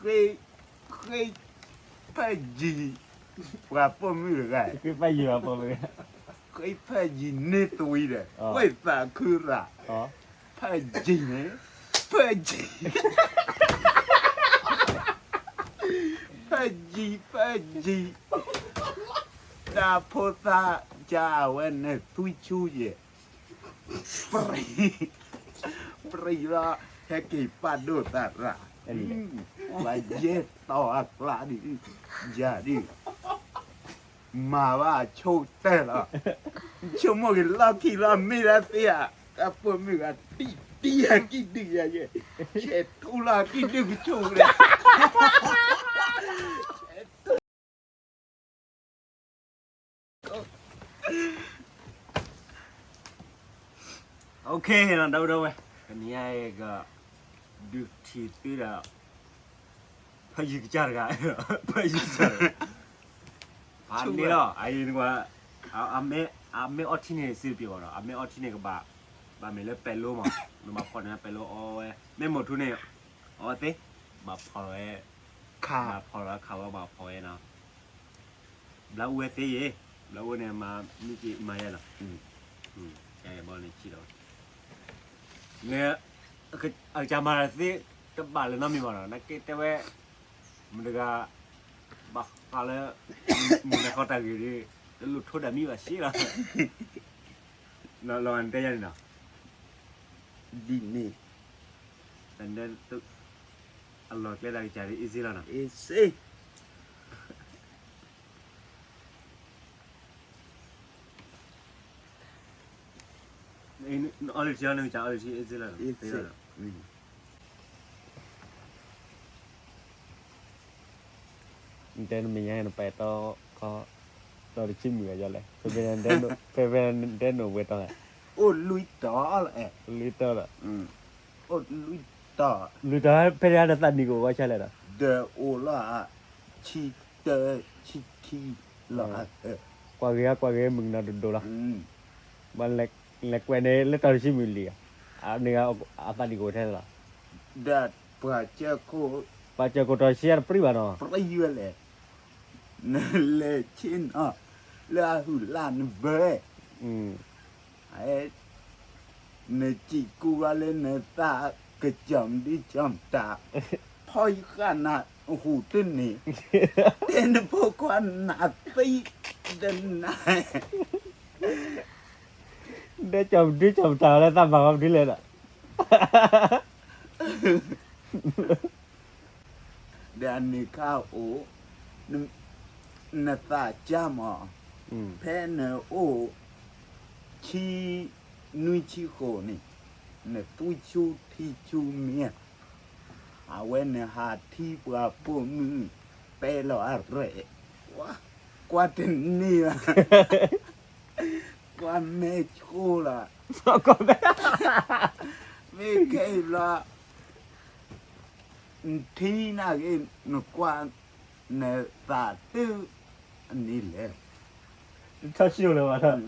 ဃ့, ဃ့ဖၢယံၤ, ပှၤပိာ်မုၣ်တဂၤ, ဃ့ဖၢယံၤပှၤပိာ်မုၣ်, ဃ့ဖၢယံၤန့ၢ်သွံဒီး, ဝဲသးခုရၣ်, ဖၢယံၤန့ၣ်, ဖၢယံၤ, ဖၢယံၤ, ဖၢယံၤ, တၢ်ဖိသၣ်ကၢ်အဝဲန့ၣ်သွံဆူယဲၢ် ပြံ, ပြံလီၤ, ဟဲက့ၤပာ်ဒိၣ်သးရၣ်, ပှၤယဲၢ်တီၤအကျါဒုး, ယၤဒုး, မၤဘၣ်ဆိကတၢၢ်လီၤ, ဆိကမိၣ်က့ၤလီၢ်ခံလီၤမ့ၢ်ဒၣ်သ့ဧါ, တၢ်ပိာ်မုၣ်ဂၤတံၢ်တံၢ်အကံၢ်ဒုးယၤယဲၢ်, ဆဲးထူလီၤအကံၢ်ဒုးကဆိၣ်လဲၣ် OK နီၤ ဒီပုၢ်ဒီဝဲၢ်, တနံၤအံၤက ဒုးထံၣ်သုဒီး ဖၢယံၤကစၢ်တဂၤ, ဖၢယံၤကစၢ်တဂၤ, ဖးန့ၣ်လီၤ အအံၤနကွၢ်, အမ့ၢ်အီထံန့ၣ်စ့တပျီၤဘၣ်နီၤ, အမ့ၢ်အီထံန့ၣ်ကဘၣ်, ဘၣ်မ့ၢ်လၢပဲၤလိမး, နဘၣ်ဖီၣ်န့ၢ်ပဲၤလိအီဝဲ, မ့ၢ်မိၢ်ထူန့ၣ်, အီဝဲသ့, ဘၣ်ဖီၣ်ဝဲ, ဘၣ်ဖီၣ်လီၤခးဝဲဘၣ်ဖီၣ်ဝဲနီၤ ဘျးအူဝဲသ့ယ့ၣ်, ဘျးအူဝဲန့ၣ်မၤမုၢ်က့ၤမၤယဲလီၤ, ယဲဘီန့ၣ်ဆံးဒီး, န့ၣ်, အကစၢ်မၤတၢ်သ့, တဘၣ်လၢၤနီတမံၤဘၣ်နီၤ, နက့တဲဝဲ, မတၤတဂၤ, ဘၣ်ဃးလၢ, မုၢ်နၤခီတၢ်ဂ့ၢ်ဒီး, တလိၣ်ထိဒၣ်မံဘၣ်ဆံးလီၤ, လီၤနတဲယၤန့ၣ်နီၤ, ဒ်န့ၣ် အလီၢ်ကျဲတၢ်ကစၢ်ဒ် easy လီၤနီၤ, easy အီလံထံအီနကစၢ်အီလံထံ easy လီၤနီၤ, easy လီၤနီၤ, နတဲနမဲာ်ညါနပာ်တီခီ, တီတဆံမုၢ်ဂၤယလဲၣ်, ဖဲဖဲနတဲနဝဲတီ, အိၣ်လွံၢ်တီလီၤ, လွံၢ်တီလီၤ, အိၣ်လွံၢ်တီ, လွံၢ်တီဖဲန့ၣ်နသးနံၣ်ကအိၣ်ဝဲဆါလဲၣ်ဒီး, ဒီးအိၣ်လီၤ, ဆံတၢ, ဆံခံလီၤ, ကွၢ်ဂ့ၤကွၢ်ဂ့ၤမုၢ်ကနီၤဒိၣ်ဒိၣ်လီၤ, ဘၣ်လဲၤကွဲးန့ၣ်လၢတီတဆံမုၢ်လံဧါ, န့ၣ်, အသးနံၣ်ကအိၣ်ထဲန့ၣ်လီၤ, ဒီးပှၤစၢကိ, ပှၤစၢကိတီတဆံအတပြံဘၣ်နီၤ, ပြံဝဲလဲၣ်, နလဲၤဆ့ၣ်နီၤ, လၢအဟုၣ်လၢနဘၢ, နစံးကူဘၣ်လၢနသးကစီၣ်မဒုစီၣ်မတၤ, ဖီယဃၣ်နၤဟူးတန့ၢ်, တဲနဖိခွါနးသံတနၤ, ဒဲကီၢ်မဒုကီၢ်မတၤလၢသးမၤဃီမဒုလဲၣ်ဒီး ဒီးအန့ၣ်ခါအိၣ်, နသးစၢ်မး, ဖဲနအိၣ်, ဆံ, နွံဆံဃိးန့ၣ်, နသွံဆူထံဆူမ့ၢ်, အဝဲနဟးထံပှၤပိာ်မုၣ်, ပဲလီၤအရဲၣ်, ကွၢ်တန့ၢ်ဘၣ်, ကွၢ်မဲာ်ဆိလီၤ, မ့ၢ်ခဲအံၤဘျီ နထံၣ်နာ်က့ၤ နကွၢ်, နသးတုၤ, အန့ၣ်လဲၣ်, ထီၣ်ဆံၣ်အိၣ်လၢၤဘၣ်,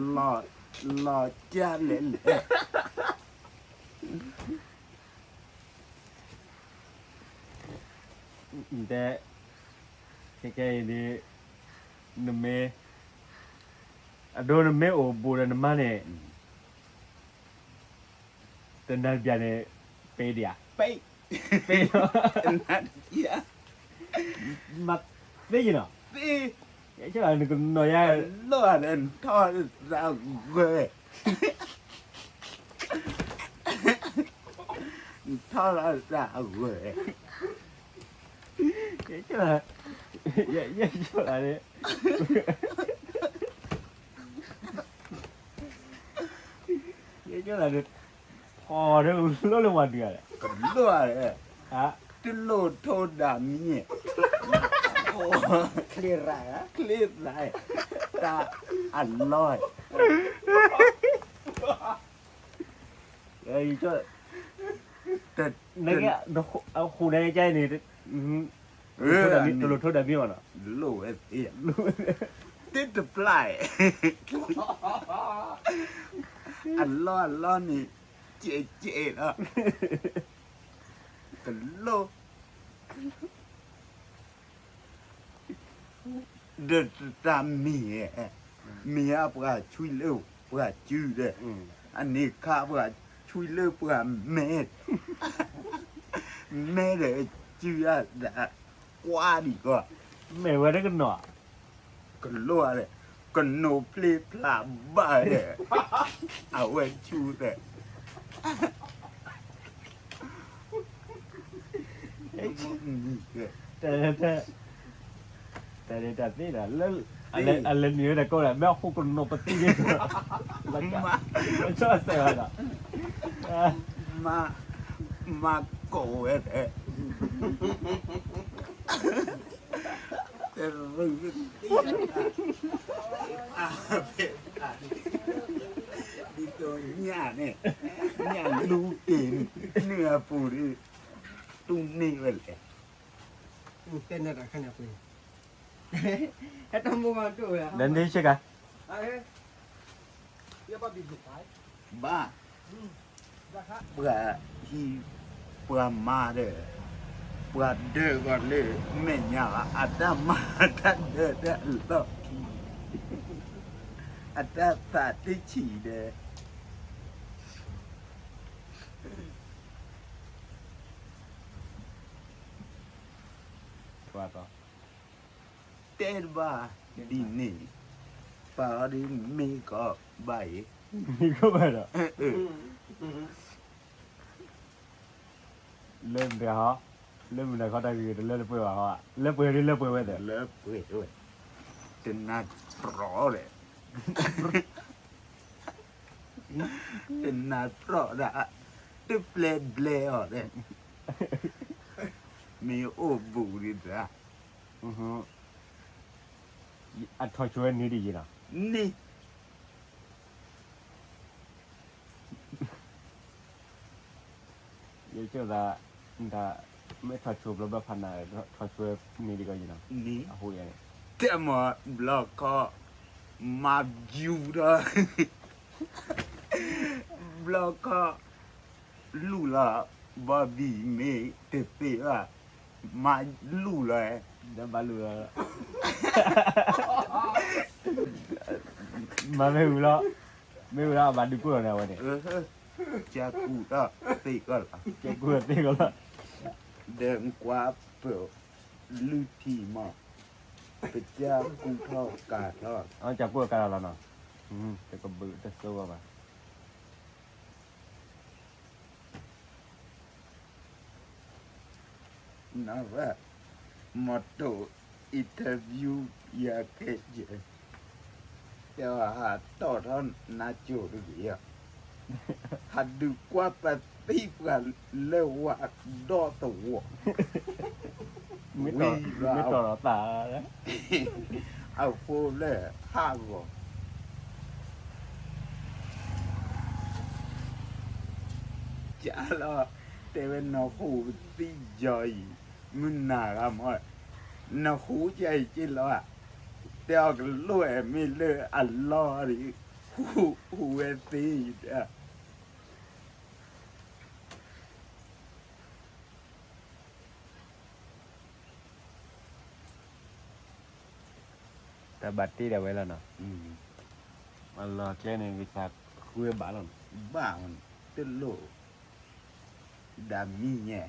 လီၤကၢ်လဲၣ်လဲၣ်, တဲ, ခဲခဲအံၤန့ၣ်, နမ့ၢ်, အဒိနမ့ၢ်အိၣ်ဘူးဒီးနမါန့ၣ် တနၤတဘျီန့ၣ်, ပ့ၤဒံးဧါ, ပ့ၤ, ပ့ၤ, မၤသ့ယနီၤ, သ့, နကနီၤယါ, လီၤဒီးနထီၣ်သးဂဲၤ, နထီၣ်လီၤသးဂဲၤ, ယဲၢ်ဆိလၢန့ၣ်, ယဲၢ်ဆိလၢန့ၣ်, ဖီဒီးလိၣ်လၢပှၤဒုးဂၤလဲၣ်, လိၣ်ဧါ, တလိၣ်ထိဒၣ်မံ, ချ့ရၣ်, ချ့ရၣ်, တၢ်အလီၢ်, နကဲ, ဟူးန့ၣ်ကန့ၣ်, တလိၣ်ထိဒၣ်မံဘၣ်နီၤ, လိၣ်ဝဲသ့, တတပျၢ်, အလီၢ်အလီၢ်န့ၣ်, ကဲးကဲးလီၤ, တလိၣ် ဒီးတၢ်မ့ၢ်, မ့ၢ်အပှၤဆွံလၢပှၤစုဒီး, အန့ၣ်ခါပှၤဆွံလၢပှၤမဲ, မဲဒီးစုအဒၣ်ကွၢ်ဒံးကီး, မဲာ်ဝဲတကနီၤ ကလိဒီး, ကနိးဖျ့ဖျးဘၣ်ဒီး, အဝဲဆူဒီး, တၢ်န့ၣ်တၢ်သ့ဒီး, အလဲၤနုာ်ဝဲတကိးဒီး မ့ၢ်ဟူကနိးပသံန့ၣ်, လၢဆီၣ်စဲးဝဲဒီး, မၤကိးဝဲဒီး တရူးသ့ၣ်, ဒ်သိးညၣ်န့ၣ်, ညၣ်လူက့ၤန့ၣ်, န့ၢ်အပူၤဒီး, တူၢ်န့ၢ်ဝဲလဲၣ်, တဲနတၢ်ခါန့ၣ်ပှ့ၤ, ဟဲတၢ်မိၢ်မၤဒိၣ်ဝဲ, လၢန့ၣ်ဆ့ကၤ ဘၣ်, ပှၤဟံး, ပှၤမၤဒီး, ပှၤဒၢးဂီၤလၢမဲာ်ညါ, အတၢ်မၤတၢ်ဒၢးတၢ်အလီၢ်ခံ, အတၢ်သးတဆံးဒီး တဲတဘၣ်ဒ်န့ၣ်, ပာ်အီၤဒ်မ့ၢ်ကီးဘၣ်အံၤ, မ့ၢ်ကီးဘၣ်ဒီး, လၢမတၤဟီ, လၢမတၤခီတၢ်ဂ့ၤတလၢတပှဲၤဘၣ်ဟီ, လၢပှဲၤဒ်လၢပှဲၤဝဲသ့ၣ်, လၢပှဲၤဝဲ, တနၤတြီဒီး တနၤတြီဒၣ်, တပျဲဘျဲအီၤဒီး, မ့ၢ်အိၣ်ဘူးဒံးတၢ်, အထီၣ်ဆိဝဲန့ၣ်ဒ်ယံၤလီၤ, န့ၣ် ယကၠိသး, မ့ၢ်ထီၣ်ဆိဘျီဘျီဖးနး, ထီၣ်ဆိန့ၣ်ဒ်ကီးယံၤလီၤ, အဟူယၤန့ၣ်, တဲမၤဘျီခီ, မၤယူၤဒီး, ဘျီခီ, လူၢ်လီၤ, ဘီဘံၣ်မ့ၢ်တသ့ဘၣ်, မၤလူၢ်လီၤ, ဒီးမၤလူၢ်လီၤ, မၤမ့ၢ်ဝံၤလီၤ, မ့ၢ်ဝံၤလီၤအဘၣ်ဒုးကိၢ်လီၤန့ၣ်အဝဲန့ၣ်, ကကူၣ်ထီၣ်သ့ကီးလီၤ, ကကူၣ်ထီၣ်သ့ကီးလီၤ, ဒီးကွၢ်ပလုၢ်ထံမး, ပကကူၣ်ထီၣ်ကၤထီၣ်, ကကူၣ်ကၤထီၣ်လီၤနီၤ, တကဘုးတစိကီးဘၣ် နဝဲ, မီၤတိၢ် interview ယၤခဲကဲ, တဲအီၤဟးတီၣ်ထီၣ်နါစိၤတဂ့ၤ, ဟးဒုးကွၢ်ပသံပှၤလၢဝၤဒီသဝီ, ဝံၤလီၤ, မ့ၢ်တီၣ်လီၤသး, အဖိလၢဟးဂီၤ ကလီၤ, တဲဝဲနဟူးသံယီၤအံၤ, မုၢ်နၤဂၤမး, နဟူးကဲအံၤက့လီၤ, တဲအီၤကလိၣ်အဲၣ်မ့ၢ်လၢအလီၢ်ဒ်, ဟူးဝဲသ့အံၤတဲ တၢ်ဘၣ်တ့ဒၣ်ဝဲလီၤနီၤ, အလီၢ်ကျဲန့ၣ် ကစၢ်ဃုဘၣ်လီၤ, ဘၣ်, တလိၣ်, ဒၣ်မံၤညါ,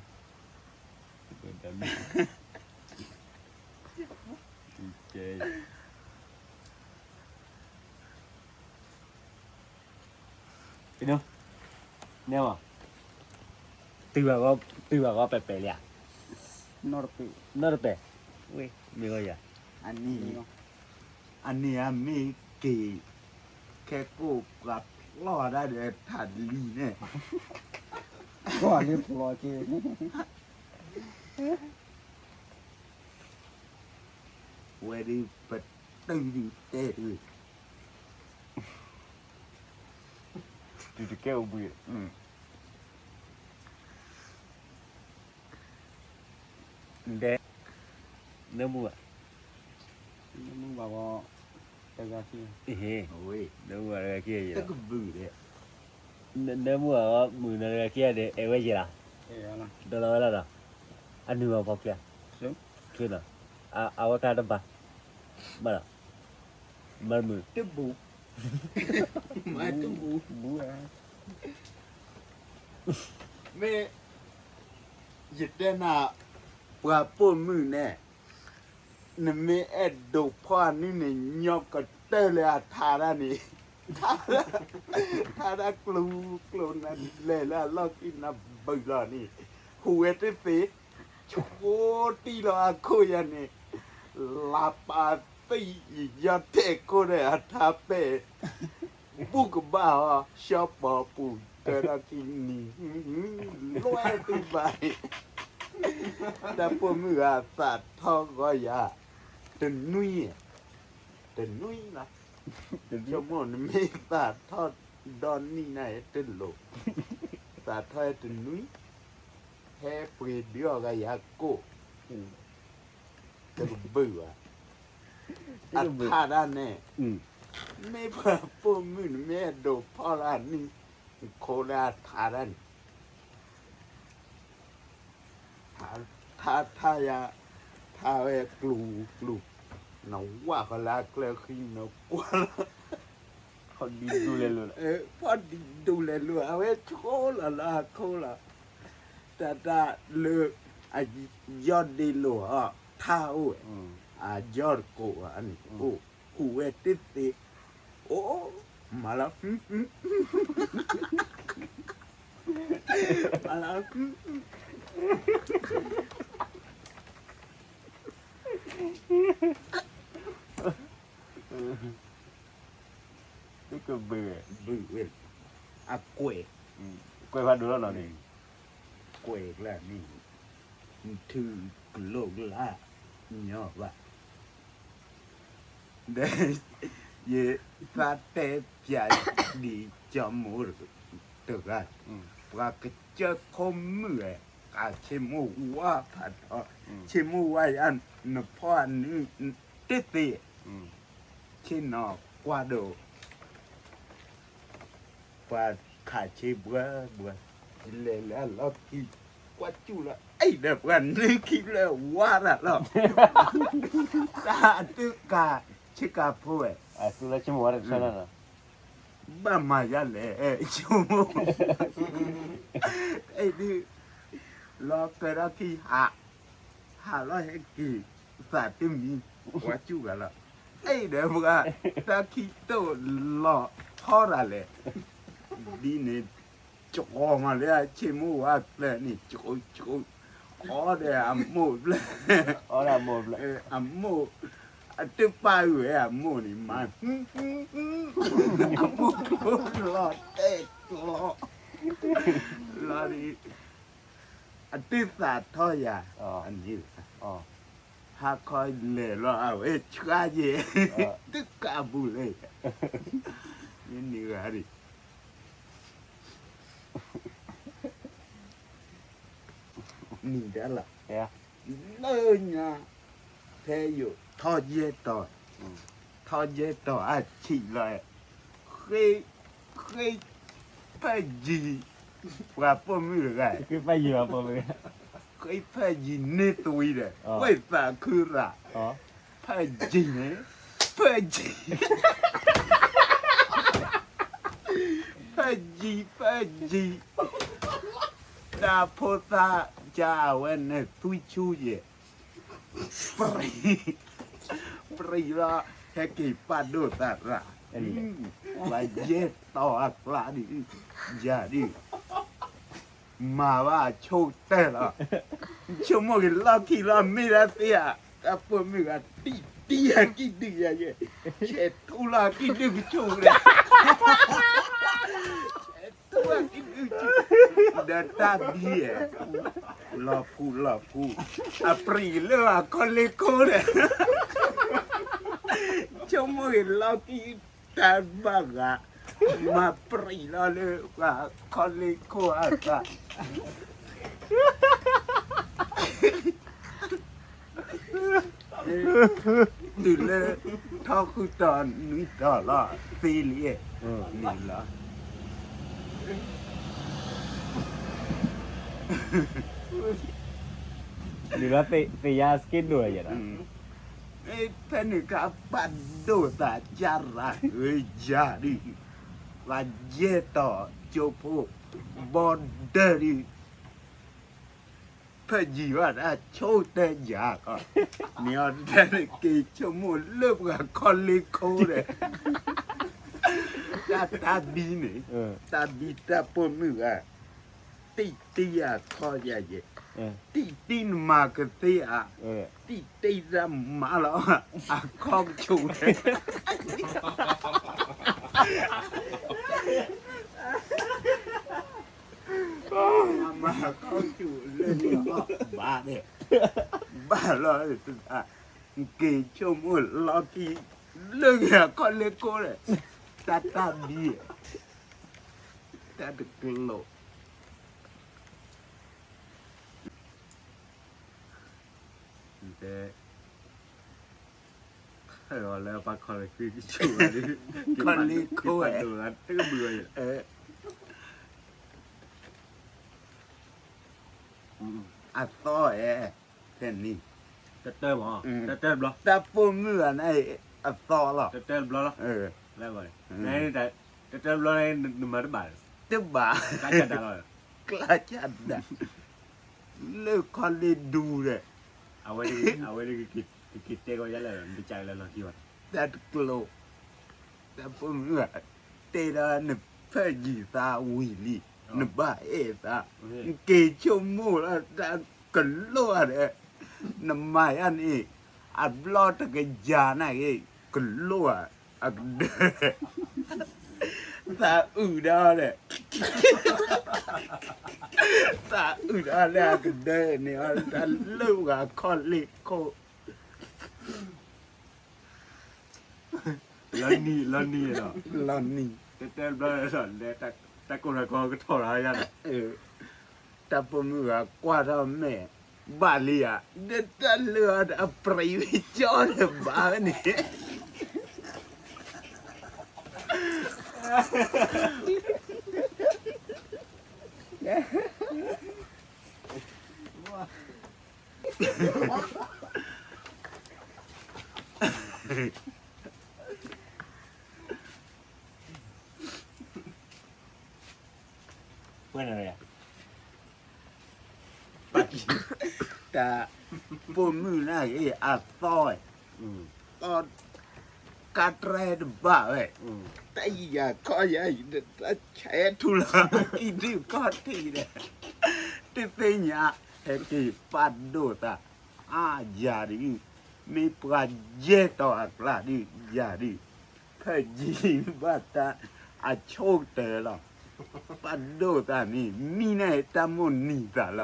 ဒၣ်မံၤ န့ၣ်မး, တုၤဘၣ်ဂီၤပဲာ်ပဲာ်လံဧါ, နီတပဲာ်, မ့ၢ်ဂီၤယၤ, အန့ၣ်အမ့ၢ်က့ၤ, ခဲကိာ်ပှၤဖျီၣ်ဒၣ်ဒီးထးလံၤန့ၣ်, ကွၢ်လၢဖျီၣ်က့ၤ ဝဲဒၣ်ပတုာ်ဒုးတဲဒုး, တုၤတကဲအိၣ်ဘှံး, ဒဲ, နၢမူဘၣ်, နၢမူဘၣ်ဂီၤ, တဂၤခံ, နၢမူဘၣ်တဂၤခံ, တကဘုးဒဲ, နၢမူဘၣ်ဂီၤမုၢ်နၤတဂၤခံဒီး အဲၣ်ဝဲယဲၢ်လီၤ, ဒီးလီၤဝဲလီၤဒီး အနုာ်ဘၣ်ဖီကျဲ, ကျဲလီၤ, အဝဲကါတဘၣ်, ဘၣ်လီၤ, မၤမုာ်, တဘူ, မၤတဘူ, မ့ၢ်, ယတဲနၤ, ပှၤပိာ်မုၣ်န့ၣ်, နမ့ၢ်အဲၣ်ဒိးဖီၣ်နုၢ်န့ၣ် ညီကတၢၢ်လၢအထါဒၣ်န့ၣ်, ထါဒၣ်ကျိၤကျိၤနလဲၤလၢအလီၢ်ခံနဘုၣ်လီၤန့ၣ်, ဟူးဝဲတသ့, ဆိတံၢ်လီၤအခိၣ်ယၤန့ၣ်, လါပာ်သံၣ်ယီၤတဲာ်ခိၣ်ဒီးအထါပဲာ် ဘူၣ်ကဘၣ်အီၤ ရှီပီပူၤ တၢ်ထီၣ်ခံနံၤ, လွဲၢ်သံဘၣ်, တၢ်ပိာ်မုၣ်ဂၤသးထီၣ်ဂီၢ်ယၤ, တနွံ, တနွံလီၤ, ဆိကမိၣ်နမ့ၢ်သးထီၣ်ဒီနံၣ်န့ၣ်တလိၤ, သးထီၣ်တနွံ, ဟဲပှ့ၤဒုးအီၤဂၤယၤကိၣ် တကဘုၣ်ဘၣ်, အထါဒၣ်န့ၣ်, မ့ၢ်ပှၤပိာ်မုၣ်န့ၣ် မ့ၢ်အဲၣ်ဒိးဖီၣ်လၢအနံၣ်, ခိးလၢအထါဒၣ်န့ၣ်, ထါထါယၤ, ထါဝဲကျူၤကျူၤ, နဝၢ်ဃီလၢအကျၢၤဃံနကွၢ်လီၤ ဖီၣ်ဒံဒူလဲၤလိာ်, ဖီၣ်ဒံဒူလဲၤလိာ် အဝဲဆိလီၤလၢအခိၣ်လီၤ, တၢ်တၢ်လၢ, အယီၢ်ဒ့လိာ်အီၤ ထါအိၣ်ဝဲ, အယီၢ်တကိးအန့ၣ်အိၣ်, ဟူးဝဲတသ့, အိၣ်, မၤလီၤ, မၤလီၤ ကဘုၣ်ဝဲ, ဘုၣ်ဝဲ, အကွဲး, ကွဲးဖးဒိၣ်လီၤနီၤန့ၣ်, ကွဲးကျါန့ၣ်, နထုကလိာ်ကျါ, ညီဘၣ်, ဒီး, ယသးတဲပၠးဒံးကၠီမိၢ်တဂၤ, ပှၤကစၢၢ်ခိၣ်မုၣ်ဝဲ, အဆ့မိၢ်ဝါဖးထီ, ဆ့မိၢ်ဝါယၤ, နဖီၣ်နုၢ်တသ့, ဆ့ၣ်နီၤကွၢ်ဒိၣ် ပှၤခးဆ့ဘှၢဘှၢ, လဲၤလၢအလီၢ်ခံ, ကွၢ်စူၣ်လီၤ အဲၣ်ဒီးပှၤနုၢ်ခံလၢဝါတၢ်လီၤ, တၢ်အတုကၤဆ့ကၤဖိဝဲ, ဘၣ်မၤယၤလဲၣ်, ဆိကမိၣ်, အဲၣ်ဒုး, လီၤကဲထီၣ်ခံဟး ဟးလီၤဟဲက့ၤ, သးတမံၤ, ကွၢ်စူၣ်ဂၤလီၤ, အဲၣ်ဒီးပှၤ, တၢ်ခံတိၢ်လီၤထီတၢ်လဲၣ်, ဒ်န့ၣ်, ကီမၤလၢအဆ့မိၢ်ဝါကျၢၤန့ၣ်, အီဒီးအမိၢ်ဘျဲၣ်, အမိၢ်, အတပာ်ဝဲအမိၢ်န့ၣ်မး, အမိၢ်ကျိလီၤတဲာ်ကျီ, လီၤဒ် အတသးထီၣ်ယၤ, အန့ၣ်, ဟါခီလဲၤလီၤအဝဲဆှါယဲ, တကးဘူးလဲၣ်, မ့ၢ်န့ၢ်ဂၤဒံး, နံၤဒၣ်လီၤ, လၢညါ, ဖဲယိာ်ထီၣ်ယဲၢ်တီၤ, ထီၣ်ယဲၢ်တီၤအဆံးလီၤ, ဃ့, ဃ့, ဖဲယံၤ, ပှၤပိာ်မုၣ်တဂၤ, ဃ့ဖဲယံၤန့ၢ်သွံဒီး, ဝဲသးခုရၣ်, ဖဲယံၤန့ၣ်, ဖဲယံၤ, ဖဲယံၤ, ဖဲယံၤ, တၢ်ဖိသၣ်ကၢ်အဝဲန့ၣ်သွံဆူယဲၢ် ပြံ, ပြံလီၤ, ဟဲက့ၤပာ်ဒိၣ်သးရၣ်, ပှၤယဲၢ်တီၤအကျါဒ်, ယၤဒ်, မၤဘၣ်ဆိကတၢၢ်လီၤ, ဆိကမိၣ်က့ၤလီၢ်ခံလီၤ မ့ၢ်ဒၣ်သ့ဧါ, တၢ်ပိာ်မုၣ်ဂၤတံၢ်တံၢ်အကံၢ်ဒုးယၤယဲၢ်, ဆဲးထူလီၤအကံၢ်ဒုးကဆူၣ်ဒီး ဆဲးထူအကံၢ်ဒုးကဆူၣ်, ဒီးတၢ်ဒ်ယဲၢ်, လီၤဖူလီၤဖူ, အပြံလၢအခီလ့ၢ်ခိၣ်ဒီး ဆိကမိၣ်ဂ့ၤလီၢ်ခံ တၢ်ဘၣ်ဂၤ, မၤပြံလီၤလၢပှၤခီလ့ၢ်ခိၣ်အသး, တုၤလၢထီၣ်ဃုတီၤနွံတီၤလီၤ သ့လံ, န့ၣ်လီၤ. နုာ်လီၤသ့ၣ်ညါ စက့ဒိၣ်လၢယဲဒီး, ဖဲန့ၣ်ကပာ်ဒိၣ်သးကရၢ်ဧၢယၤဒုး, ပှၤယဲၢ်တီၤကၠိဖိ ဘီဒၢဒုး ဖၢၣ်ယံၤဘၣ်တၢ်ဆိကတၢၢ်ယၤကီး, န့ၣ်အီၤတၢ်က့ၤဆိကမိၣ်လၢပှၤခီလ့ၢ်ခိၣ်ဒီး, တၢ်တၢ်ဘံန့ၣ်, တၢ်ဘံတၢ်ပိာ်မုၣ်ဂၤ, တံၢ်တံၢ်အခီယၤယဲ, တံၢ်တံၢ်နမၤကသ့ဧါ, တံၢ်တံၢ်တၢ်မၤလီၤ, အခီကဆူၣ်န့ၣ် မၤခီကဆူၣ်လၢန့ၣ်အီၤဘၣ်န့ၣ်, ဘၣ်လီၤ, က့ၤဆိကမိၣ်လီၤကံ လၢဂ့ၤအခီလ့ၢ်ခိၣ်ဒီး, တၢ်တၢ်ဘံ, တၢ်တကျိၤ တဲ, ခၢၣ်အီၤလၢပှၤခီလ့ၢ်ခိၣ်ကဆူၣ်ဝဲဒုး, ခီလ့ၢ်ခိၣ်ဝဲ, တကဘုးဝဲ, အသီဝဲ, ဖဲန့ၣ်, တတၢၢ်မး, တတၢၢ်တဘျီ, တၢ်ပိာ်မုၣ်ဂၤန့ၣ်, အသီလီၤ, တတၢၢ်တဘျီလီၤ, တတၢၢ်တဘျီန့ၣ် နမၤတဘၣ်, တဘၣ်, ကျါကဒၣ်လီၤ, ကျါကဒၣ် လၢခီလ့ၢ်ဒူဒီး, အဝဲ, အဝဲဒၣ်ကက့ၤတဲကီးယၤလၢ နတကးလၢလီၢ်ခံဘၣ်, တၢ်တကျိၤ, တၢ်ပိာ်မုၣ်ဂၤ, တဲဒီးနဖၢၣ်ယံၤသးဝံၤလံ, နဘၣ်အဲၣ်သး, နက့ၤဆိကမိၣ်လၢတၢ်ကလိၣ်ဧါဒီး, နမၤယၤန့ၣ်, အဘျီတကယၤန့ၣ်ဂ့ၤ, ကလိၣ်ဧါ, အကဒၢ သးအုးဒီးဒီး, သးအုးဒီးလၢအကဒၢန့ၣ်, တၢ်လၢဂၤခီလ့ၢ်ခိၣ်, လီၤနံၤ, လီၤနံၤလီၤ, လီၤနံၤ, တတဲဘျီလီၤ, တၢ်ကိၢ်တၢ်ဂီၤကထီၣ်ရၤယၤန့ၣ်, တၢ်ပိာ်မုၣ်ဂၤကွၢ်ထီၣ်မဲာ်, ဘၣ်လံဧါ, ဒီးတၢ်လၢအီၤဒီးအပြံဝံကၠီဒီးဘၣ်ဝဲန့ၣ် ပှဲၤန့ၣ်, တၢ်ပိာ်မုၣ်န့ၣ်ဂ့ၤအသီ, သီ, ကါတြဲတဘၣ်ဝဲ, တၢ်ယၤခီယၤအံၤ တၢ်ဆဲးထူလီၤ အကံၢ်ဒုၣ်ခီၣ်ထံးဒီး, တသ့ၣ်ညါ, ဟဲက့ၤပာ်ဒိၣ်သး, အါယၤဒုး, မ့ၢ်ပှၤယဲၢ်တီၤအကျါဒုး ယၤဒုး, ဖၢၣ်ယံၤဘၣ်တၢ်အဆိကတၢၢ်လီၤ. ပာ်ဒိၣ်သးန့ၣ် မံန့ၢ်တၢ်မိၣ်နံၤသးလီၤ.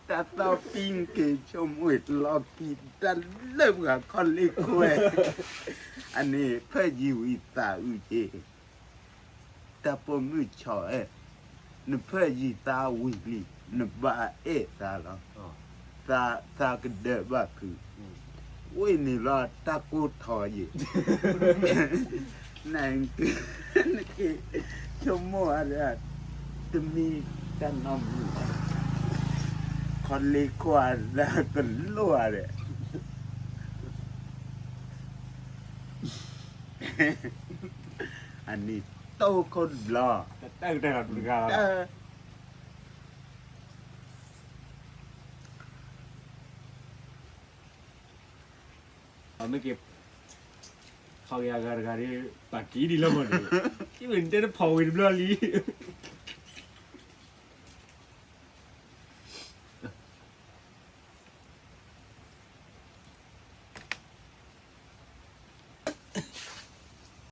တၢ်သီပံက့ၤဆိကမိၣ်လီၤကံ တၢ်လၢပှၤခီလ့ၢ်ခိၣ်ဝဲ, အန့ၣ်ဖၢၣ်ယံၤဝံၤသးအုးက့ၤ တၢ်ပိာ်မုၣ်ဆီၣ်အဲၣ်, နဖၢၣ်ယံၤသးဝံၤလံ, နဘၣ်အဲၣ်သးလီၤ. သးကဒၢးဘၣ်ဖုး, ဝ့ၢ်န့ၣ်လီၤတၢ်ကိၢ်ထီၣ်ယဲၢ်, န, နက့ၤဆိကမိၣ်အါဒီး, တမံၤတၢ်နီတမံၤ, ခီလ့ၢ်ခိၣ်အါဒီးကလိၣ်အါဒီး အန့ၣ်တိၢ်ခိၣ်တဘျီ, တၢ်တၢ်တၢ်တၢ်တဂၤလီၤ. အမ့ၢ်က့ၤ, ခီက့ၤအဂၤတဂၤဒီး, ပာ်တံၢ်ဒ်လၢမီၢ်န့ၣ်, ယမ့ၢ်တဲတဖီၣ်ဝံၤတဘျီလံ.